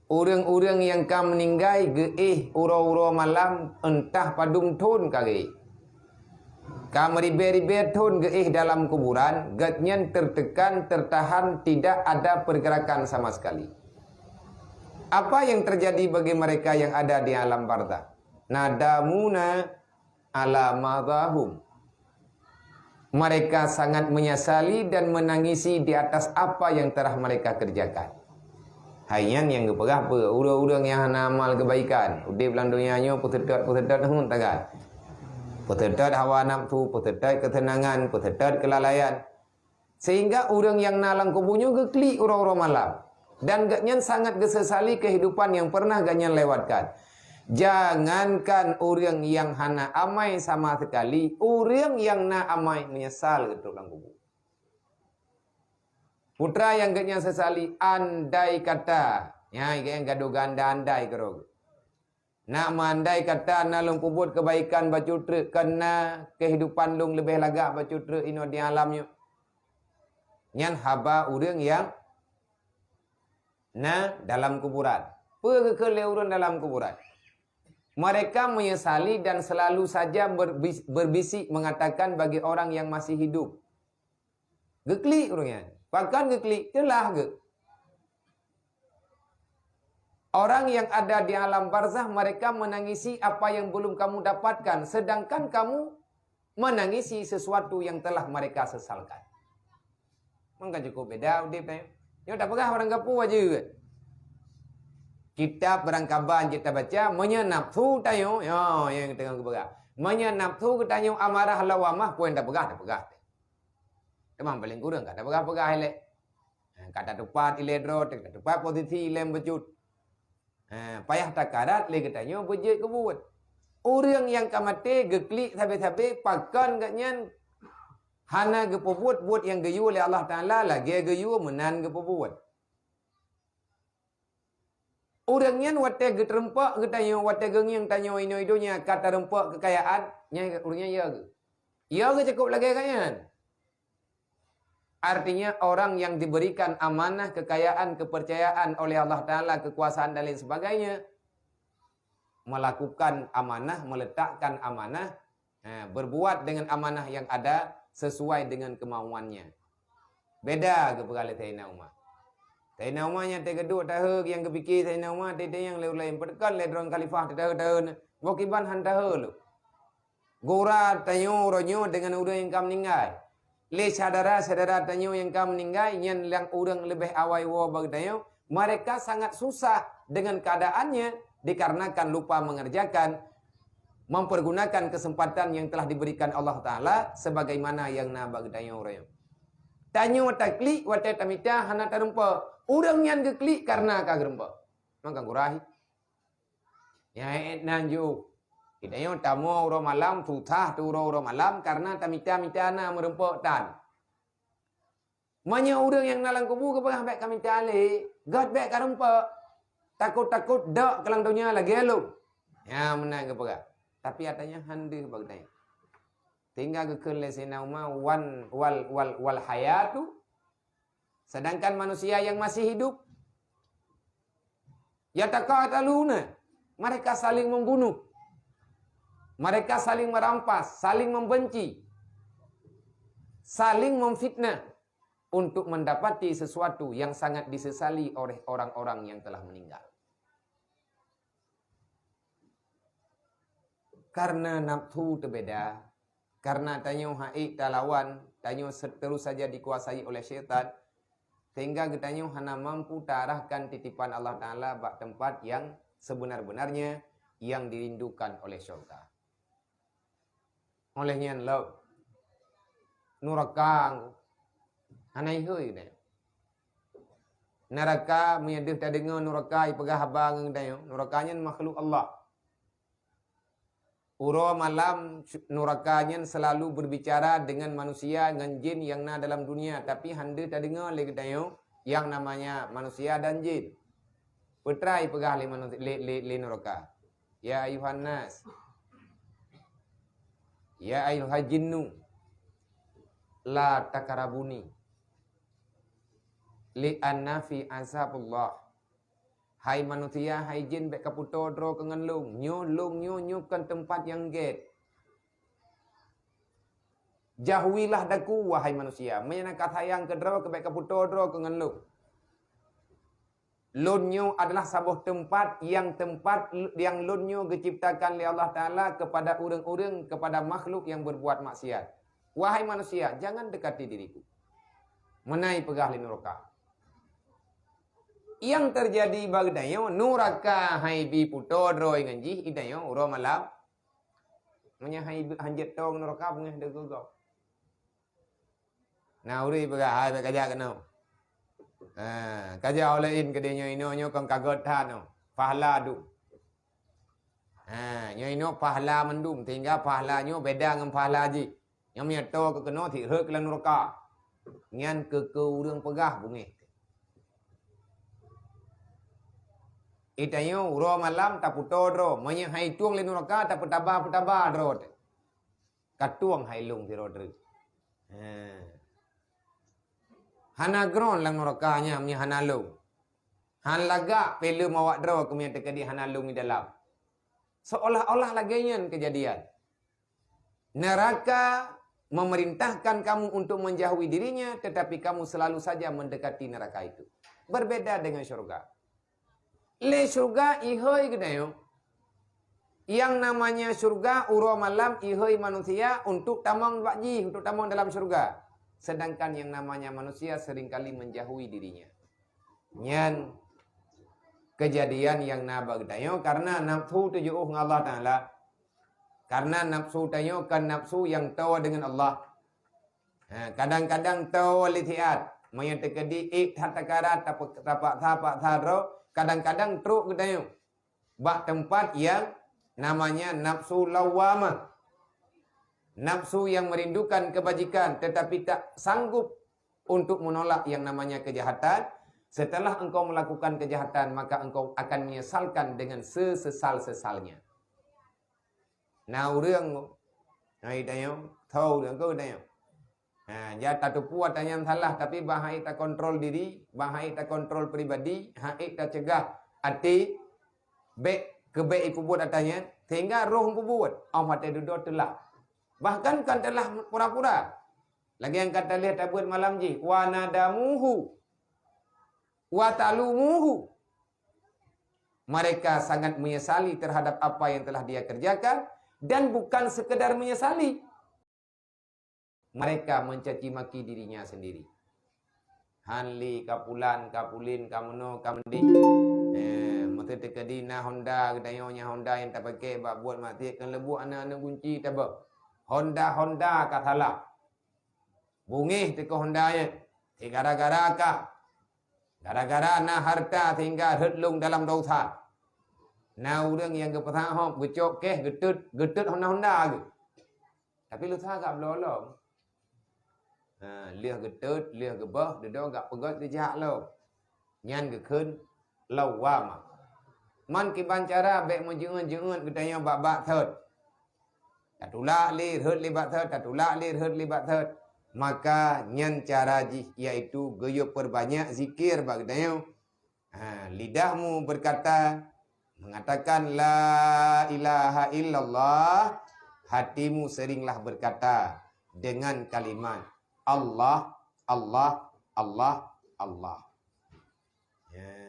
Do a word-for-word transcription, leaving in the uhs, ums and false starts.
Ureuëng-ureuëng nyang ka meuninggai geuéh uroe-uroe malam, entah padum thon ka geuéh. Ka meuribée-ribée thon geuéh dalam kuburan, gobnyan tertekan, tertahan, tidak ada pergerakan sama sekali. Apa yang terjadi bagi mereka yang ada di alam barzakh? Nadamuna ala madahum. Mereka sangat menyesali dan menangisi di atas apa yang telah mereka kerjakan. Hai nyan nyang geupeugah peue? Ureuëng-ureuëng nyang hana amal keubaikan, udeb lam donya nyoe peuseutôt-peuseutôt hon tagat. Peuseutôt hawa nafsu, peuseutôt keuseunangan, peuseutôt keulalaian. Sehingga ureuëng nyang na lam kubu nyoe geuklik uroe-uroe malam, dan gobnyan sangat geusesali kehidupan nyang pernah gobnyan lewatkan. Jangankan ureuëng nyang hana amai sama sekali, ureuëng nyang na amai meunyeusal geutrok lam kubu. Peue nyang gobnyan sesali, andai kata, nyan gobnyan gadoh ganda andai keudroe. Nak meundai kata na lôn peubuet keubaikan bacut treuk, keu na keuhidupan lôn leubeh lagak bacut treuk inoe di alam nyoe. Nyan haba ureuëng nyang na dalam kuburan. Peue geukheun lé ureuëng dalam kuburan? Mereka menyesali dan selalu saja berbis-, berbisik mengatakan bagi orang yang masih hidup. Geuklik ureuëng nyan. Pakon geuklik? Teulah geuh. Orang yang ada di alam barzakh, mereka menangisi apa yang belum kamu dapatkan, sedangkan kamu menangisi sesuatu yang telah mereka sesalkan. Maka cukup beda udeb tanyoe. Nyoe tapeugah barang gapu aja. Kitab barang kaban cit tabaca, meunyoe nafsu tanyoe, ya, nyang teungoh geupeugah. Meunyoe nafsu geutanyoe amarah lawamah, peue nyang tapeugah, tapeugah. Teuma paléng kureueng ka tapeugah-peugah ilée. Ha, ka tatupat ilée droe, tatupat posisi ilée bacut. Ha, payah takarat lé geutanyoe beujeuet keu buet. Ureuëng nyang ka maté geuklik sabe-sabe, pakon gobnyan hana geupeubuet buet nyang geuyue lé Allah Taala, lagée geuyue meunan geupeubuet. Ureuëng nyan watée geuteureumpok geutanyoe, watée geungieng tanyoe inoe donya ka tareumpak keukayaan, nyan ureuëng nyan ya geuh. Ya geuh cukôp lagée gobnyan. Artinya, orang yang diberikan amanah kekayaan, kepercayaan oleh Allah Taala, kekuasaan dan lain sebagainya, melakukan amanah, meletakkan amanah, eh, berbuat dengan amanah yang ada sesuai dengan kemauannya. Beda geupeugah lé Saidina Umar. Saidina Umar nyang teugeuduk tahe nyang geupike Saidina Umar, teudeungoe lé ureuëng laén, "Pakon lé droe khalifah teudahe-dahe nyoe? Boh kiban han tahe lom." Gura tanyoe uroe nyoe deungon ureuëng nyang ka meuninggai. Lé syedara-syedara tanyoe nyang ka meuninggai, nyan nyang ureuëng leubeh awai woe bak geutanyoe, mereka sangat susah dengan keadaannya dikarenakan lupa mengerjakan, mempergunakan kesempatan yang telah diberikan Allah Taala sebagaimana nyang na bak geutanyoe uroe nyoe. Tanyoe taklik watée tamita hana tareumpak. Ureuëng nyan geuklik kareuna ka geureumpok. Maka gura hi. Nyang ék nan jeuh. Geutanyoe tamong uroe malam, susah teuh uroe-uroe malam, kareuna tamita-mita na meureumpok tan. Meunyoe ureuëng nyang na lam kubu geupeugah bék ka mita lé, gét bék ka reumpok, takot-takot dok keu lam donya lagée lôn. Nyan meunan geupeugah. Tapi ata nyan han deuh bak geutanyoe. Sehingga geukheun lé Saidina Umar, "Wan, wal, wal, wal hayatu." Sedangkan manusia yang masih hidup, "Yataqataluna." Mereka saling membunuh. Mereka saling merampas, saling membenci, saling memfitnah untuk mendapati sesuatu yang sangat disesali oleh orang-orang yang telah meninggal. Karena nafsu teubeda, karena tanyoe han ék talawan, tanyoe se-, terus saja dikuasai oleh syaitan, sehingga geutanyoe hana mampu taarahkan titipan Allah Taala bak teumpat nyang sebenar-benarnya yang dirindukan oleh syurga. Oleh nyan lom, nuraka hana ihôi geutanyoe. Nuraka, meunyoe deuh tadeungoe nuraka ipeugah haba ngon geutanyoe, nuraka nyan makhluk Allah. Uroe malam nuraka nyan selalu berbicara dengan manusia ngon jin nyang na dalam dunia, tapi han deuh tadeungoe lé geutanyoe nyang namanya manusia dan jin. Peutrai peugah lé manu-, lé, lé, lé nuraka, "Ya ayuhan nas, ya ayuhal jinnu, la takarabuni, li anna fi azabullah." "Hai manusia, hai jin, bék kaputô droe keu ngon lông. Nyoe lông nyoe, nyoe kon teumpat nyang gét. Jauhilah daku, wahai manusia. Meunyoe na kasayang keu droe, keu bék kaputô droe keu ngon lông. Lôn nyoe adalah saboh teumpat nyang teumpat nyang lôn nyoe geuciptakan lé Allah Taala kepada ureuëng-ureuëng, kepada makhluk yang berbuat maksiat. Wahai manusia, jangan dekati diriku." Meunan peugah lé nuraka. Nyang teujadi bak geutanyoe, nuraka hai bi putô droe ngon jih, geutanyoe uroe malam. Meunyoe hai hanjeuet tong nuraka beungéh deuh geugob. Na ureuëng peugah, "Hai, bék kajak keunoe. Ha, kajak oleh in keudeh nyoe inoe, nyoe kon kagôt that nyoe. Pahala dum. Ha, nyoe inoe pahala mandum, sehingga pahala nyoe beda ngon pahala jih. Nyoe meunyoe tho keu keunoe, sit rhot keu lam nuraka." Nyan keu, keu ureuëng peugah beungéh. Geutanyoe uroe malam taputô droe, meunyoe hai tueng lé nuraka tapeutaba-peutaba droe teuh. Ka tueng hai lông sidroe treuk. He. Hana gron lam nuraka nyan meunyoe hana lông. Han lagak peuleueh mawak droe keu meunyoe teukeudi hana lông di dalam. Seolah-olah lagée nyan keujadian. Neraka memerintahkan kamu untuk menjauhi dirinya, tetapi kamu selalu saja mendekati neraka itu. Berbeda dengan syurga. Lé syurga ihôi geutanyoe. Yang namanya syurga uroe malam ihôi manusia untuk tamong bak jih, untuk tamong dalam syurga. Sedangkan yang namanya manusia seringkali menjauhi dirinya. Nyan keujadian nyang na bak geutanyoe karena nafsu teujiôh ngon Allah Taala. Karena nafsu tanyoe kan nafsu nyang tho deungon Allah. Ha, kadang-kadang tho lé siat. Meunyoe teukeudi ék that takarat, tapa-, tapaksa-paksa droe, kadang-kadang trok geutanyoe bak teumpat nyang namanya nafsu lawwamah. Nafsu yang merindukan kebajikan tetapi tak sanggup untuk menolak yang namanya kejahatan. Setelah engkau melakukan kejahatan, maka engkau akan menyesalkan dengan sesesal-sesalnya. Na ureuëng, hai tanyoe, tho ureuëng keu tanyoe. Ha, ja tateupeue ata nyan salah, tapi bah han ék takontrol diri, bah han ék takontrol pribadi, han ék tacegah até bék keu bék ipeubuet ata nyan, sehingga roh meubuet, 'oh watée dudoe teulah. Bahkan kan teulah pura-pura. Lagée nyang ka talheueh tabeuet malam jih, "Wa nadamuhu, wa talumuhu." Mereka sangat menyesali terhadap apa yang telah dia kerjakan, dan bukan sekedar menyesali. Mereka mencaci maki dirinya sendiri. Han lé ka pulan, ka pulen, ka meunoe, ka meudéh. Eh, meuseuti keudi na Honda geutanyoe, nyan Honda nyang tapaké bak buet maksiat, kon leubuek aneuk-aneuk gunci tabah. Honda-Honda ka salah. Beungéh teuka Honda nyan. Gara-gara kah. Gara-gara na harta sehingga rhot lông dalam dosa. Na ureuëng nyang geupeusahob, geucok keh, geutot, geutot Honda-Honda geuh. Tapi lusa gak bloe lom. Ha, lheueh geutot, lheueh geubah, dudoe gak peugét geujak lom. Nyan geukheun lawwamah. Man kiban cara bék meujeuet-jeuet geutanyoe bak-bak thot. Tatulak lé rhot lé bak thot, tatulak lé rhot lé bak thot. Maka nyan cara jih, yaitu geuyue peurbanyak zikir bak geutanyoe. Ha, lidahmu berkata, mengatakan la ilaha illallah, hatimu seringlah berkata dengan kalimat Allah, Allah, Allah, Allah. Ya.